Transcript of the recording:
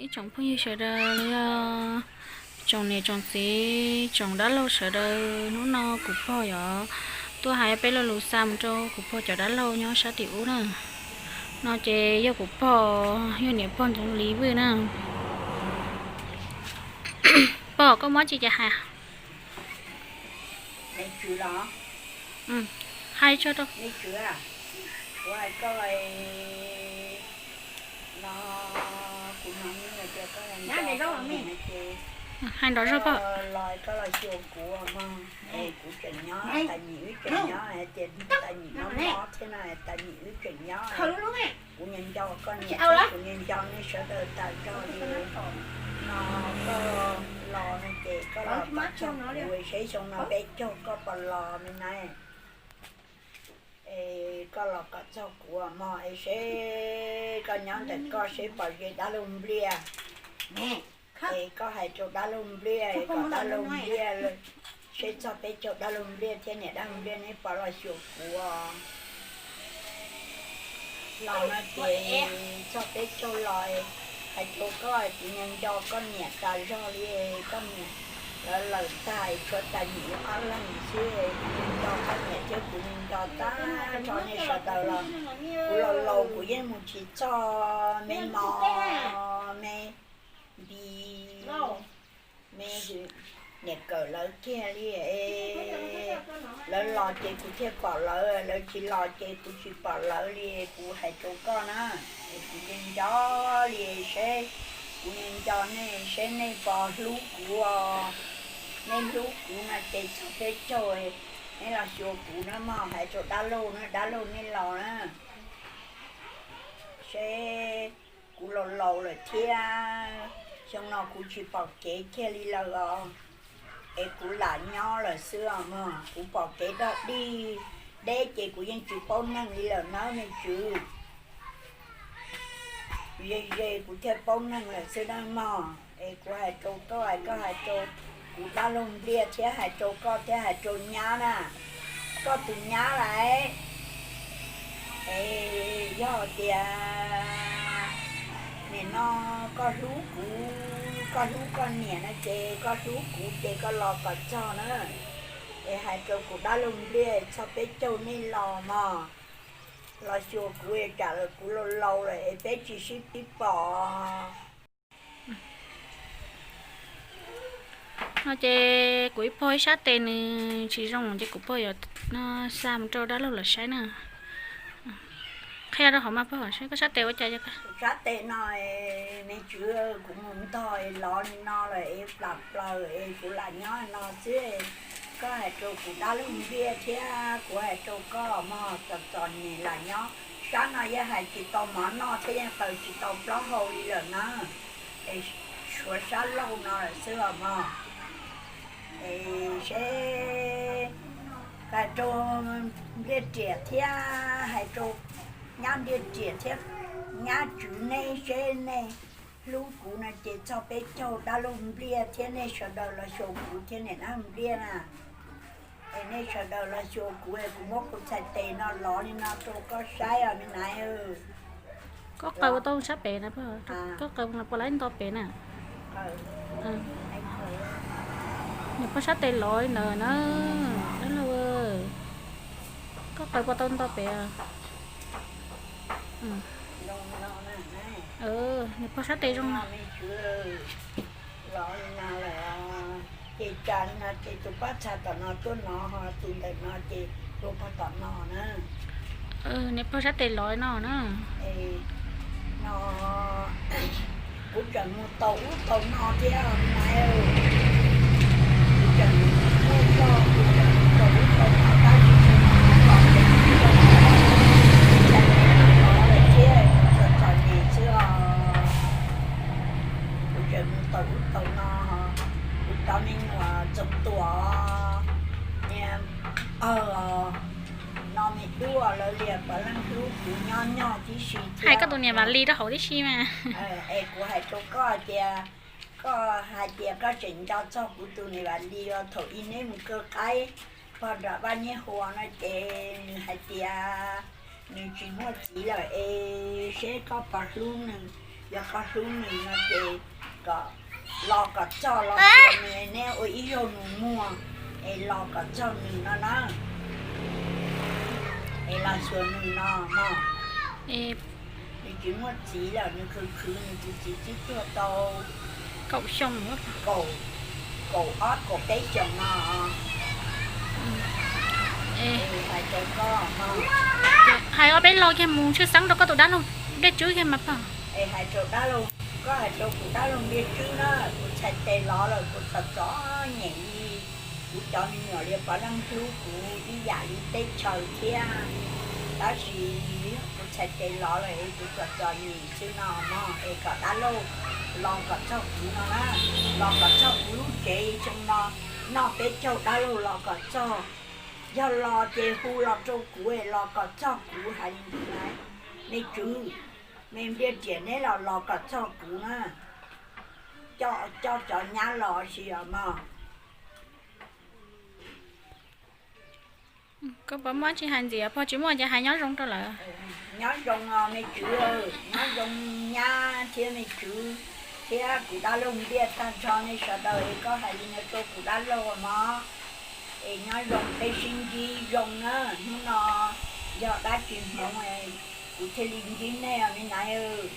Ib tsoom phooj ywg sawv daws, tsoom niam tsoom txiv, tsoom dab laug sawv daws, hnub no kuv pog yuav tuaj hais peb lo lus xa mus rau kuv pog cov dab laug nyob sab tim ub na. No ces yog kuv pog, yog niam pog Ntxoov Lis Vwj na. Pog, koj muab tsis ces hais, hais tso rau. Hais nrov zog pog. Kuv tseem nyob, tais nyim wb tseem nyob, tias tais nyim mob thiab no, tais nyim wb tseem nyob. Kuv nco nco koj niam thiab kuv nco nco nej sawv daws tas zog li. No koj los no ces koj los kom txog kuv, seb xyoo no peb caug koj puas los me na. Es koj los kom txog kuv mog, es seb koj nyob ntawm koj seb pom ze dab laug Npliaj. Es koj hais rau dab laug Npliaj, kom dab laug Npliaj, seb txog peb caug dab laug Npliaj thiab niam dab laug Npliaj neb puas los xyuas kuv. Los no ces txog peb caug los, hais rau koj, kuv nco nco koj niam tas zog li, koj niam lawv lawm tag, tshuav tais nyim wb ob leeg xwb, kuv nco nco koj niam thiab kuv nco nco tag nrho nej sawv daws los. Kuv laus laus kuv yeej mus tsis txog me mos, me npis, me niam kawm lawv kiag li. Lawv los ces kuv thiaj pom lawv, lawv tsis los ces kuv tsis pom lawv li. Kuv hais rau koj na, es kuv yeej nco li, seb kuv yeej nco nej, seb nej puas hlub kuv. Nej hlub kuv no ces txog peb caug, nej los xyuas kuv na mog, hais rau dab laug na, dab laug nej los na. Seb kuv laus laus lawm thiab, xyoo no kuv tsis pom kev kiag li lawm os. Es kuv lam nyob lawm xwb os mog, kuv pom kev dog dig deb ces kuv yeej tsis paub neeg li lawm nawb me tswv. Ze ze kuv thiaj paub neeg lawm xwb nawb mog. Es kuv hais rau koj, koj hais rau kuv dab laug Npliaj thiab hais rau koj thiab hais rau nyab na, koj tus nyab lawm. Es yog tias nim no koj hlub kuv, koj hlub koj niam no ces koj hlub kuv ces koj los kom txog na. Es hais rau kuv dab laug Npliaj txog peb caug nej los mog, los xyuas kuv tsam kuv laus laus lawm es peb tsis sib pib pom. No ces kuv ib pog ib sab tes nws tsis zoo ces kuv pog yuav xa mus rau dab laug lawv saib na. Qhia rau hauv mas pog, seb koj sab tes ua cas. Sab tes no, me tswv, kuv mus ntog lov li no lawm es plam plaws es kuv lam nyob no xwb. Koj hais rau kuv dab laug Npliaj thiab kuv hais rau koj mog, txom txom nyem lam nyob. Sab no yeej hais tsis tau mov noj thiab yeej qaws tsis tau plaub hau li lawm na. Es tshuav sab laug no lawm xwb os mog. Es seb hais rau Npliaj Riam thiab hais rau nyab Npliaj Riam thiab nyab Tswv neb seb nej hlub kuv no ces txog peb caug dab laug Npliaj thiab nej sawv daws los xyuas kuv thiab niam dab Npliaj na. Es nej sawv daws los xyuas kuv es kuv muab kuv txhais tes no lov li no rau koj saib os me nais. Koj qaws ua tau sab pem na, koj qaws puas laib nto pem na. Niam pog sab tes lov li ntawd na, dab laug. Koj qaws puas tau nto pem. Niam pog sab tes zoo. Los li no lawm, ces tsa li no ces tus pab txha tom no tuaj no, ho tus ntawm no ces tuaj pog tom no na. Niam pog sab tes lov no na. No, kuv tseem mus tau ub tau no thiab na. Kuv tseem mus tau, kuv tseem mus tau ub tau no tab sis kuv los ces kuv tau mus tau lawm thiab, kuv txom txom nyem xwb os. Kuv tseem mus tau ub tau no, kuv cov me nyuam txoos tuam, niag pawg os, no me dub lawv li puav leej hlub kuv nyob nyog tib si thiab. Hais koj tus niam Vam Lis rau hauv tib si mas. Es kuv hais rau koj tias, koj hais tias koj tseem nco txog kuv tus niam Vam Lis os, thaum ub neb mus kaw qaib pog nram Vaj Nyab Huas no ces nws hais tias nws tsis muaj txiv lawm es seb koj puas hlub nws. Yog koj hlub nws no ces kom los kom txog, los xyuas nws, neb ua ib zaug nus muag es los kom txog nws no na, es los xyuas nws no mog. Nws tsis muaj txiv lawm, nws khwv khwv nws tus txiv twb tuag tau kaum xyoo, kaum ob kaum peb xyoos no. Hais rau koj, hais ob peb lo kiag mus tshwj xeeb rau koj tus dab laug Npliaj Tswb kiag mas pog. Es hais rau dab laug, koj hais rau kuv dab laug Npliaj Tswb na, kuv txhais tes los lawm, kuv txom txom nyem li kuv cov me nyuam li Pov Leej hlub kuv ib yam li teb chaws thiab. Tab sis kuv txhais tes los lawm es kuv txom txom nyem xwb no mog, es kom dab laug los kom txog kuv no na, los kom txog kuv lub tsev xyoo no, noj peb caug dab laug los kom txog. Yog los ces hu los rau kuv es los kom txog kuv hais li ntawd. Me Tswb, me Npliaj Riam neb los los kom txog kuv na, coj cov nyab los sis os mog. Koj puas muaj tsis hais ntxiv, pog tsis muaj ces hais nyob zoo rau lawv. Nyob zoo os me Tswb, nyob zoo nyab thiab me Tswb thiab kuv dab laug Npliaj tag nrho nej sawv daws es koj hais li no rau kuv dab laug mog. Es nyob zoo peb sib ntsib zoo na, hnub no yog dab tsi hmoov kuv thiaj li ntsib nej os me nais.